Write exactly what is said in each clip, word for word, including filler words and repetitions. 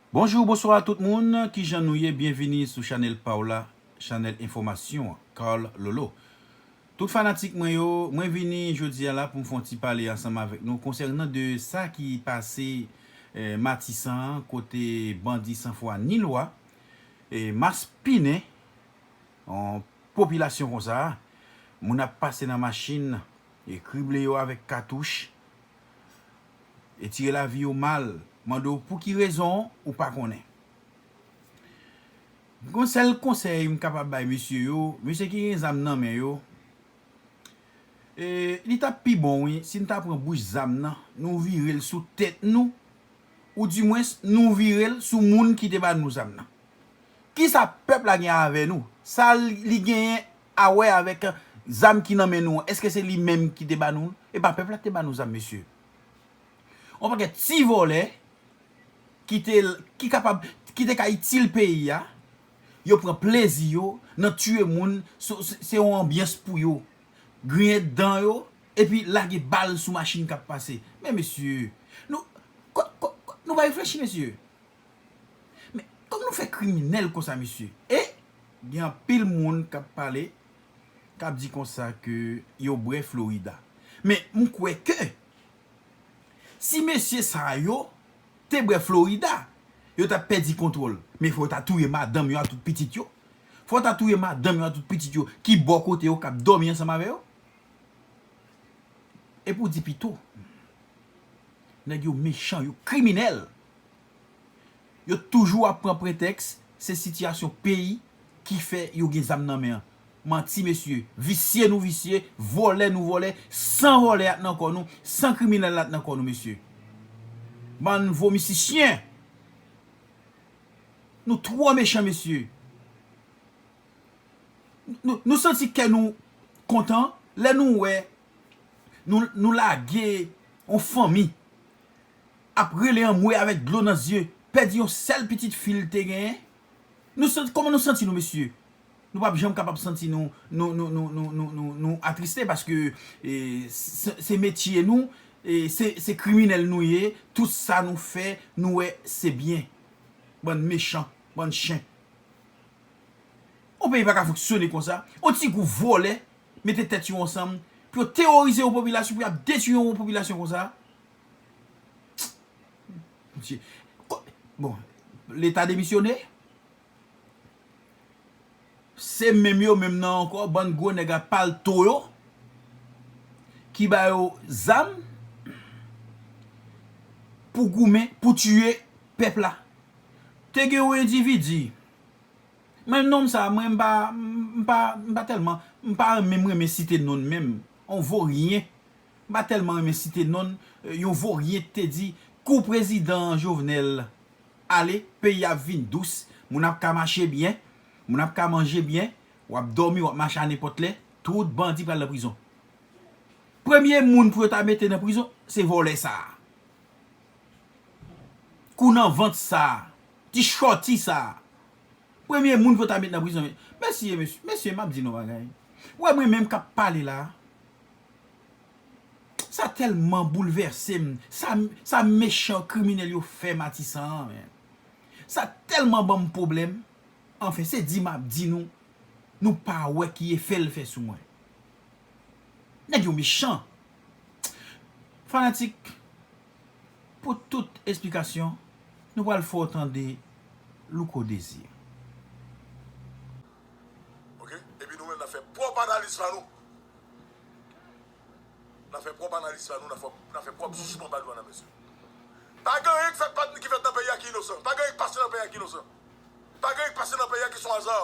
Bonjou, bonswa tout moun, kijan nou ye? Byenvini sou chanèl pa w la, chanèl enfòmasyon an, Carl Lolo. Tout fanatik mwen yo, mwen vini jodi a la pou m fè yon ti pale ansanm avèk nou konsènan de sa ki pase, eh, Matisan an, kote bandi sanfwa ni lwa, eh, maspinen, yon popilasyon konsa, moun ap pase nan machin, e krible yo avèk katouch, e tire lavi yo mal, mande w pou ki rezon, ou pa konnen. Gon sèl konsèy m kapab bay mesye yo, mesye ki gen zam nan men yo, e, li t ap pi bon, wi, si n ta pran bouch zam nan, nou vire l sou tèt nou, oudimwens, nou vire l sou moun ki te ba nou zam nan. Kisa pèp la gen avè nou? Sa li genyen a wè avèk zam ki nan men nou an? Èske se li menm ki te ba nou? E pa pèp la ki te ba nou zam, mesye. Yon pakèt ti vòlè ki te, ki kapab, ki te ka itil peyi a, yo pran plezi yo nan tiye moun, se, se, se yon anbyans pou yo. Griyen dan yo, epi lage bal sou machin k ap pase. Men mesye, nou, ko, ko, ko, nou pa reflechi, mesye. Men, kòman nou fè kriminèl konsa, mesye? E, gen anpil moun k ap pale, k ap di konsa ke yo bwè Florida. Men, m kwè ke, si mesye sa yo te bwè Florida, yo t ap pèdi kontwòl. Men fò yo ta touye madanm yo a tout pitit yo. Fò yo ta touye madanm yo a tout pitit yo ki bò kote yo, k ap dòmi ansanm avè yo. E pou di pito, nèg yo mechan, yo kriminèl. Yo toujou ap pran pretèks, se sitiyasyon peyi ki fè yo gen zam nan men an. Manti, mesye. Visye nou visye, vòlè nou vòlè, san vòlè a t nan kò nou, san kriminèl la t nan kò nou, mesye. Bann vomisisyen. Nou twò mechan, mesye. Nou, nou santi kè nou kontan lè nou wè nou, nou lage yon fanmi ap rele anmwe avèk dlo nan zye, pèdi yon sèl pitit fi l te genyen. Nou santi, kòman nou santi nou, mesye? Nou p ap janm kapab santi nou, nou, nou, nou, nou, nou, nou, nou atriste paske, e, se, se metye nou, e, se, se kriminèl nou ye, tout sa nou fè, nou wè se byen. Bann mechan, bann chen. Yon peyi pa ka fonksyone konsa. Yon ti gwoup vòlè mete tèt yo ansanm pou yo teworize yon popilasyon, pou y ap detwi yon popilasyon konsa. Mesye, ko-, bon, Leta demisyone. Se menm yo menm nan ankò, bann gwo nèg a palto yo, ki ba yo zam pou goumen, pou tiye pèp la. Te gen yon endividi, men nonm sa, mwen m pa, m pa, m pa tèlman, m pa menm renmen site non l menm, on voryen. M pa tèlman renmen site non l, yon voryen te di, kou prezidan Jovenel ale, peyi a ap vin dous, moun ap ka mache byen, moun ap ka manje byen, w ap dòmi, w ap mache a nenpòt lè, tout bandi pral nan prizon. Premye moun pou yo ta mete nan prizon, se vòlè sa a. Kou nan vant sa a, ti chòti sa a. Premye moun pou yo ta met nan prizon. Mesye, mesye, mesye, m ap di nou bagay. Ou wè mwen menm k ap pale la, sa tèlman boulvèse m. Sa, sa mechan kriminèl yo fè Matisan an, men. Sa tèlman ban m pwoblèm. Anfen, se di m ap di nou, nou pa wè ki efè l fè sou mwen. Nèg yo mechan. Fanatik, pou tout esplikasyon, nou pral fè w tande Louko Désir. Ok? Epi nou menm n ap fè pwòp analiz pa nou. N ap fè pwòp analiz pa nou, n ap fè, n ap fè pwòp jijman pa nou, mesye. Pa gen anyen ki fèt, ki fèt nan peyi a ki inosan. Pa gen anyen ki pase nan peyi a ki inosan. Pa gen anyen ki pase nan peyi a ki son aza.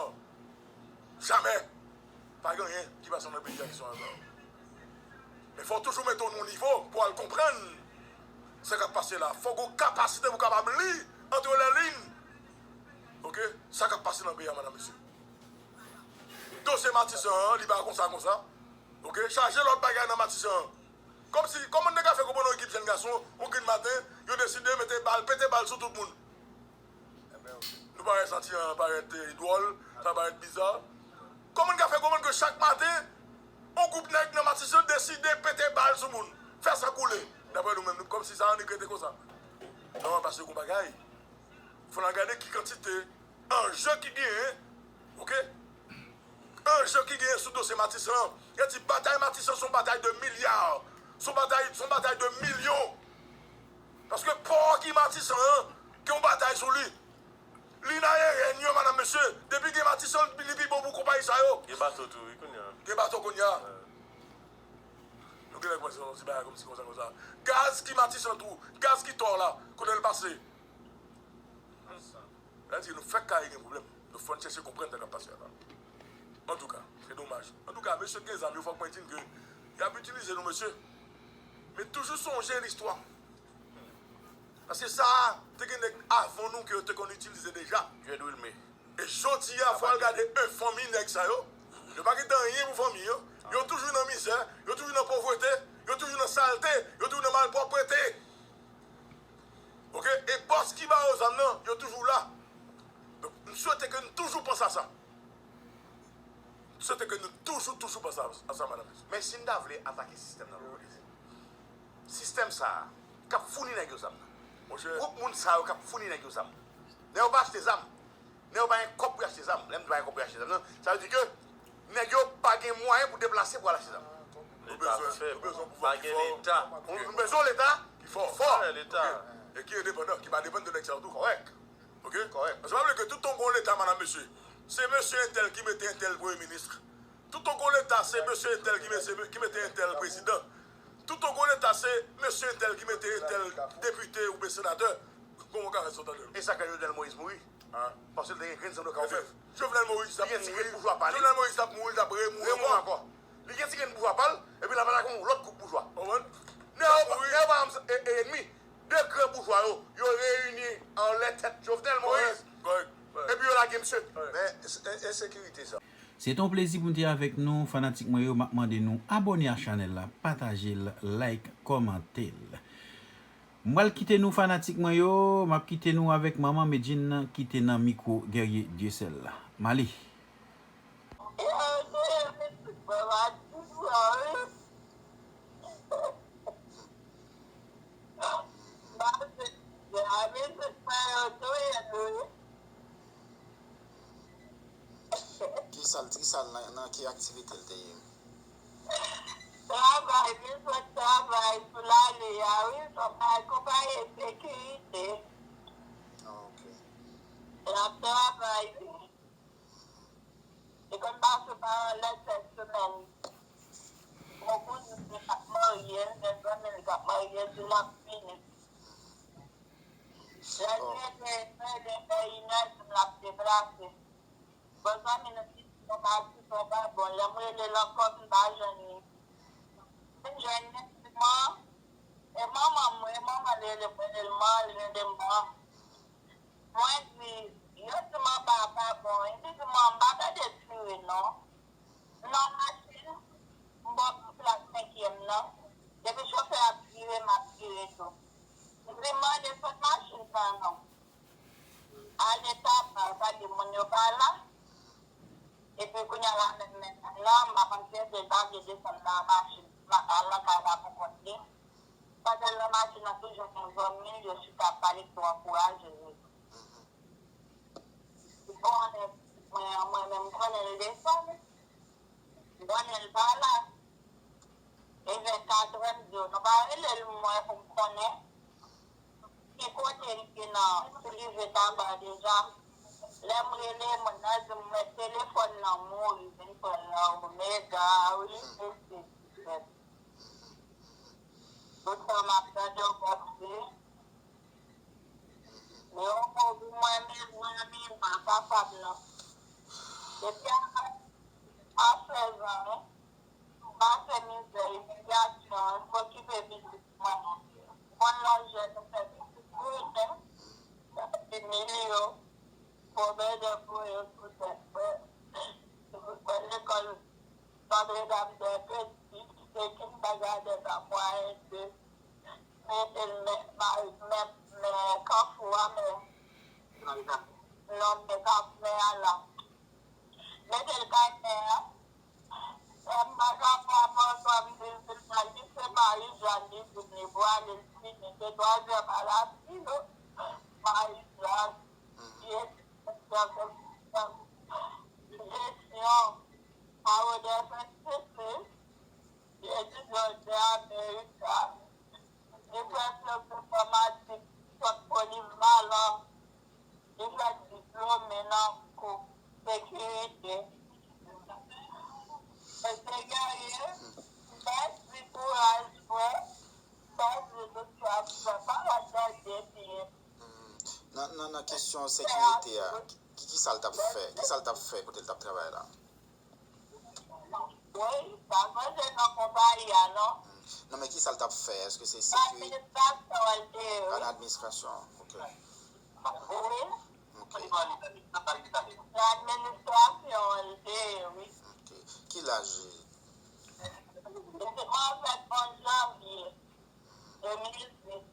Jamè. Pa gen anyen ki pase nan peyi a ki son aza. Men fò w toujou mete w nan yon nivo pou w al konprann sa k ap pase la. Fò w gen yon kapasite pou w kapab li antre lè liy. Ok? Sa k ap pase nan peyi a, medam, mesye. Dosye Matisan an, li pa konsa, konsa. Ok? Chaje lòt bagay nan Matisan an. Kòmsi, kòman nèg ka fè konprann yon ekip jèn gason, yon grenn maten, yo deside mete bal, pete bal sou tout moun? Nou pa wè santi an parèt, eh, dwòl, sa parèt biza. Kòman n ka fè konprann ke chak maten, yon gwoup nèg nan Matisan deside pete bal sou moun, fè san koule? Daprè nou menm, nou, kòmsi sa annik rete konsa. Non, paske gon bagay. Fò n al gade ki kantite anje ki genyen, oke? Anje ki genyen sou dosye Matisan an. Yo di batay Matisan se yon batay de milya, se yon batay, se yon batay de milyon. Paske pò ki Matisan an, gen yon batay sou li. Li nan eren yo, madam, mesye. Depi gen Matisan, li pi bon pou konpayi sa yo. Gen bato tou, wi, kounye a. Gen bato kounye a. Nou gen lè kòmanse yon ti bagay kòmsi konsa, konsa. Gaz ki Matisan tou, gaz ki Tò la, kote l pase? Sa vle di nou fèk kare gen pwoblèm. Nou fò n chèche konprann sa k ap pase a la. Antouka, se domaj. Antouka, mesye k gen zam yo, fòk mwen di n ke y ap itilize nou, mesye. Men toujou sonje listwa. Paske sa a, te gen nèg avan nou ke yo te konn itilize deja. Jwèt Wilme. E jodi a, fò al gade fanmi nèg sa yo. Yo pa gen anyen pou fanmi yo. Yo toujou nan mizè, yo toujou nan povrete, yo toujou nan salte, yo toujou nan malpwòpte. Oke? E bòs ki ba yo zam nan, yo toujou la. Donk, m swete ke n toujou panse a sa. M swete ke nou toujou, toujou panse a sa, madam. Men si n ta vle atake sistèm nan, Lòlòt, sistèm sa a k ap founi nèg yo zam nan. Monchè. Gwoup moun sa yo k ap founi nèg yo zam. Nèg yo pa achte zam. Nèg yo pa gen kòb pou y achte zam. Lè m di pa gen kòb pou y achte zam nan, sa vle di ke nèg yo pa gen mwayen pou deplase pou al achte zam. Nou bezwen, nou bezwen yon pouvwa ki fò. Nou bezwen yon Leta ki fò. Fò. Leta. Oke. E ki endepandan, ki pa depann de nèg sa yo tou. Kòrèk. Oke? Kòrèk. Paske pa bliye ke toutan gon Leta, madam, mesye, se mesye entèl ki mete entèl premye minis. Toutan gon Leta, se mesye entèl ki mete, ki mete entèl prezidan. Toutan gon Leta, se mesye entèl ki mete entèl depite oubyen senatè. Kòman w ka fè sa w tande l? E sa k fè Jovenel Moïse mouri? Paske l te gen grenn zam nan ka ofè. Jovenel Moïse t ap mouri. Li gen ti grenn boujwa pa li. Jovenel Moïse t ap mouri, l t ap remouri ankò. Li gen ti grenn boujwa pa l, epi l ap atake yon lòt gwoup boujwa. Nèg yo, nèg yo pa janm e, e, enmi. De gran boujwa yo, yo reyini anlè tèt Jovenel Moïse. Epi yo lage misye. Men, e, ensekirite sa. Se te yon plezi pou m te avèk nou, fanatik mwen yo. M ap mande nou abòne a chanèl la, pataje l, like, kòmante l. M pral kite nou, fanatik mwen yo, m ap kite nou avèk manman Medjine nan ki te nan mikwo Guerrier Dieuseul la. Mali. Kisa l, kisa l nan, nan ki aktivite l te ye? Travay, li sot travay sou lari a, wi, konpayi, konpayi ensekirite. Ah, ok. L ap travay, wi. Li konn pase pa anlè chak semèn. Bon, kouzin li k ap marye, l gen zanmi l k ap marye, di l ap vini. Lè l rele, rele fè inè, di m l ap deplase. Bon, zanmi nou di, konpayi sa pa bon. Lè m rele l ankò, m pa jwenn li. M jwenn li siman, e manman m, e manman l rele m, rele l man, l rele m man. Mwen di, yo di manba a pa bon. Epi di manba, tande tire non. Nan machin, m bò plas senkyèm nan. Depi chofè ap vire, m ap vire tou. M di mande sot machin sa non. Ale taba, sa di moun yo pa la. Epi kounye a la menm, menm la, m ap antre, se pa vle desann nan machin. M ap al nan kay la pou kont li. Pandan l nan machin nan, toujou gen zanmi l, yo chita ap pale, tou ankouraje l. Li konnen, mwen, mwen menm, m konnen l desann. M konnen l pa la. E vennkatrè, m di yo, nou pa rele l, mwen, pou m konnen ki kote l te nan, si li jwe taba deja. Lè m rele, moun nan di m, mwen, telefòn nan mouri, vin pran nan Omega, wi, se, se, se. Tout tan m ap tande w, Bòs, wi. Men yon kou pou mwen menm, mwen menm, m pa kapab non. Depi a, a sèz an, wi. M pase mizè, imilyasyon, m okipe pitit mwen. M konn lòt jèn, nou fè pitit pou yo menm. Imilye yo, pwoblèm pou yo sou tèt mwen. Mwen lekòl Notre Dame des Petits, se King Bagadè nan mwayen de. Mete l men, men, men, men kafou a, men, non, men kafou, men a la. Mete l kay men a. Lè m pa ka pran pòtò, m di l, di l, li se Marijàn, li di m li pwale, l fini. Se twa zè pa la, si yo, Marijàn. Nan kesyon sekirite a, ki, ki sa l t ap fè? Ki sa l t ap fè kote l t ap travay la? Wi, pa manje nan konpayi a, non. Non, men ki sa l t ap fè? Èske se sekirite? Administrasyon, L T E, wi. An administrasyon, ok. Wi. Ok. Nan administrasyon, L T E, wi. Ok. Ki laj li? Li te mwen fèt onz janvye de mil sis.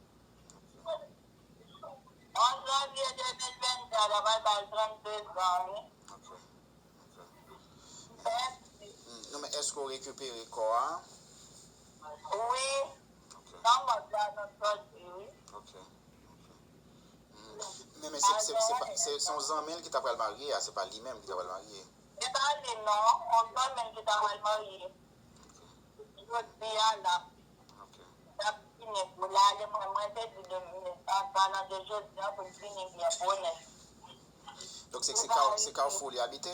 Onz janvye de mil vennkat, apral bay trannde zan, wi. Ok. Ok. Hmm, non, men èske w rekipere kò a? Wi. Ok. Nan mòg la, nan sòti, wi. Ok. Ok. Hmm. Men, men se, se, se, pa- se, se yon zanmi l ki ta pral marye a, se pa li menm ki ta pral marye. Se pa li, non. Yon zanmi l ki ta pral marye. Jodi a la. Ok. L ap fini pou l ale, mwen, mwen te di de, an palan de jodi a pou l fini byen bonè. Donk, se, se Ka-, se Kafou li abite?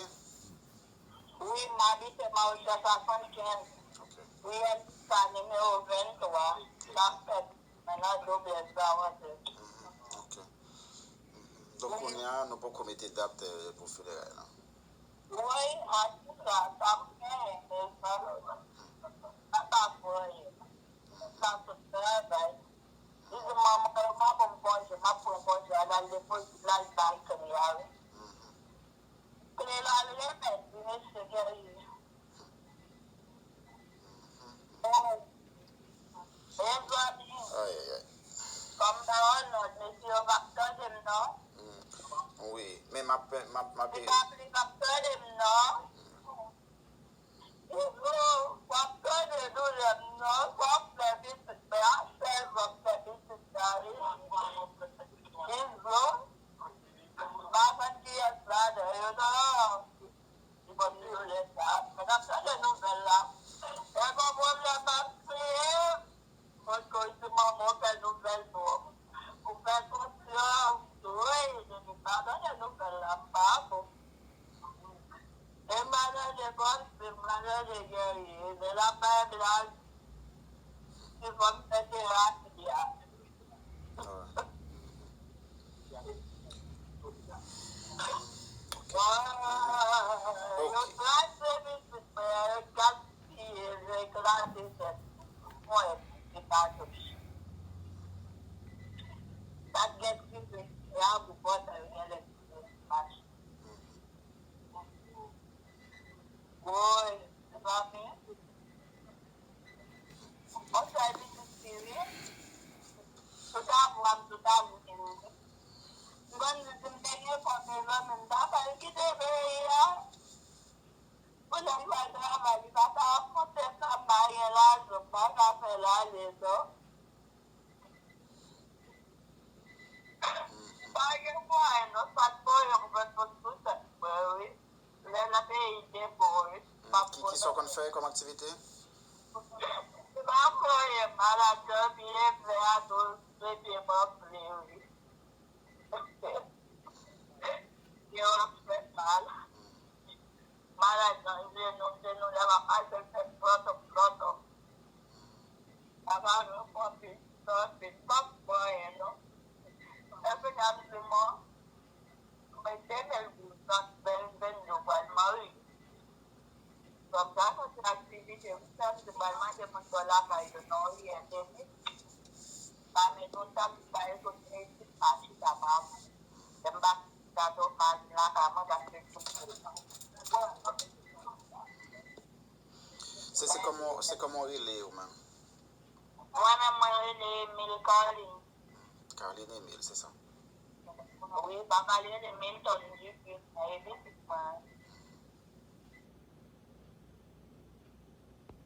Wi, m abite Mawozo swasannkenz. Ok. Riyèl Pika nimewo venntwa. Sa fèt mwen nan Doblèz Bawanzè. Mhm, ok. Mhm. Donk, kounye a, nou poko mete dat, eh, pou fineray la. Wi, antouka, sa m genyen, men sa, sa pa pou anyen. Sa sot travay. Li di, manman, yo pa ban m konje, m ap pran konje a, l al depoze, l al bay kle a, wi. Mhm. Kle la, l remèt li, mesye Guerrier. Mezanmi, Ay, ay, ay. kòm pa yon lòt, mesye yo p ap tande m non. Mm. Wi, men m ap, m ap, m ap Li pa vle p ap tande m non. Izo, w ap tande doulè m non. Sa w fè pitit mwen a, sèl w ap fè pitit la wi. Izo, m pa konn kiyès ladan yo non. Li ban m doulè sa. Mwen ap tande nouvèl la. Mwen gon pwoblèm ap kriye. Mwen koz di manman w fè nouvèl pou ou. Ou fè konfyans. Wi, depi m pa tande nouvèl la, m pa bon. E m pa tande kòm si m pa tande Guerrier. Lè l ap bay blag, si fò m fè terapi a. Yo kraze mizik mwen an, yo gaspiye, yo eklate tèt mwen, se pa jòj. Sa k gen krize, se a pou pòtay, yo genlè krize sou mache. Woy, mezanmi. Yon sèl pitit fi wi. Tout avwa m, tout avwa m wi. M konn di si m te gen fanm mezanmi, m ta fè l kite peyi a. Pou lè m pral travay, li pa ta ap konte sa m pa gen lajan, m pa ka fè l ale non. Pa gen mwayen non, sa k voye m jwenn moun sou tèt mwen wi. Lè nan peyi gen bon wi. M ap Ki, ki sa w konn fè kòm aktivite? M ap voye malad, dòmi leve a douz, epi m anfle wi. Yo ap fè mal. Malad nan jenou, jenou lè m ap mache l fè plòtòp, plòtòp. Papa m yon konplis, sòti, m p ap pran anyen non. Epi n ap di mwen, mwen de mil douz nan, de mil vennde pral marye. Kòm sa, sa se aktivite m fè, m te pral mande moun bò lakay yo nan oryente li. Pa met yon tab, pa ekoute mizik, pa chita, pa bon. Lè m pa chita, tou pa vin lakay mwen, paske tout moun. Se, se kòman, se kòman w rele ou menm? Mwen menm, mwen rele Emile Carline. Carline Emile, se sa? Wi, papa li rele Milton Dupuis, men e pitit mwen.